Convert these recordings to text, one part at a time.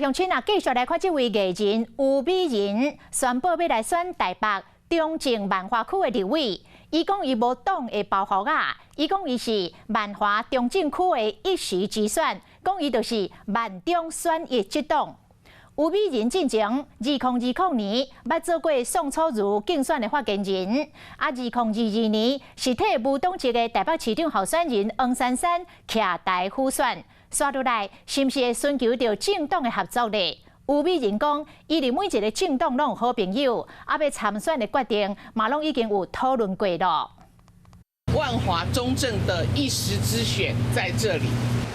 鄉親啊，繼續來看這位藝人吳美人宣布欲來選台北中正萬華區的立委。伊講伊無黨的包袱仔，伊講伊是萬華中正區的一時之選，講伊就是萬中選一這黨。吳美人進前2020年捌做過宋楚瑜競選的發言人，啊，2022年是替無黨籍的台北市長候選人黃珊珊徛台輔選。煞落來是毋是會尋求著政黨的合作呢？吳美人講，伊佇每一个政黨攏有好朋友，啊，欲參選的決定嘛攏已經有討論過囉。萬華中正的一時之選在這裡。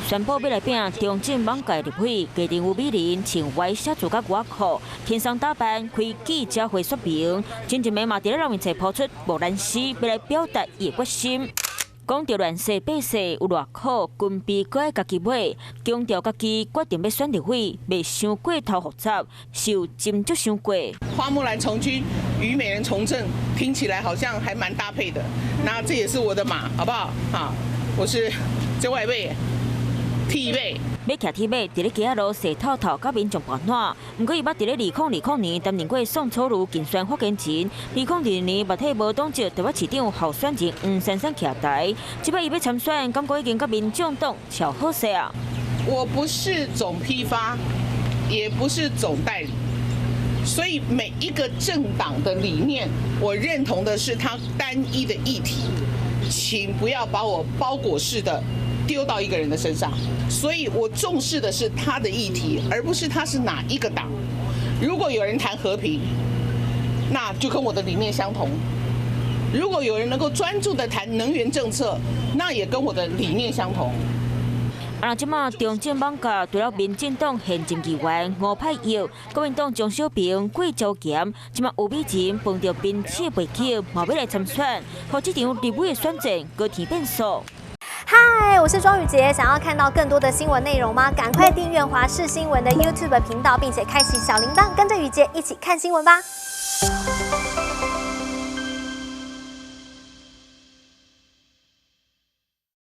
宣布欲來拚中正艋舺立委，藝人吳美人穿歪寫字佮牛仔褲，輕鬆打扮開記者會說明，前一暝嘛佇咧人面前拋出木蘭詩，欲來表達伊的決心。講著亂世百世有偌苦，軍備閣愛家己買，強調家己決定欲選立委，袂傷過頭複雜，受斟酌想過。花木蘭從軍，虞美人從政，聽起來好像還蠻搭配的。那這也是我的馬，好不好？好，我是這位馬，鐵馬。欲騎鐵馬，佇咧街仔路踅透透，佮民眾跋爛。毋過伊捌佇咧2020年擔任過宋楚瑜競選發言人，2022年嘛替無黨籍台北市長候選人黃珊珊徛台。這擺伊欲參選，感覺已經佮民眾黨喬好勢啊。我不是總批發，也不是總代理，所以每一個政黨的理念，我認同的是他單一的議題，請不要把我包裹式的丟到一個人的身上，所以我重視的是他的議題，而不是他是哪一個黨。如果有人談和平，那就跟我的理念相同；如果有人能夠專注的談能源政策，那也跟我的理念相同。啊，這馬中正艋舺除了民進黨現任議員吳霈耀、國民黨鍾小平、郭昭劢，這馬吳美人碰著賓車背景，嘛欲來參選，予這場立委的選戰閣添變數。嗨，我是莊宇傑，想要看到更多的新聞內容嗎？趕快訂閱華視新聞的 YouTube 頻道，並且開啟小鈴鐺，跟着宇傑一起看新聞吧。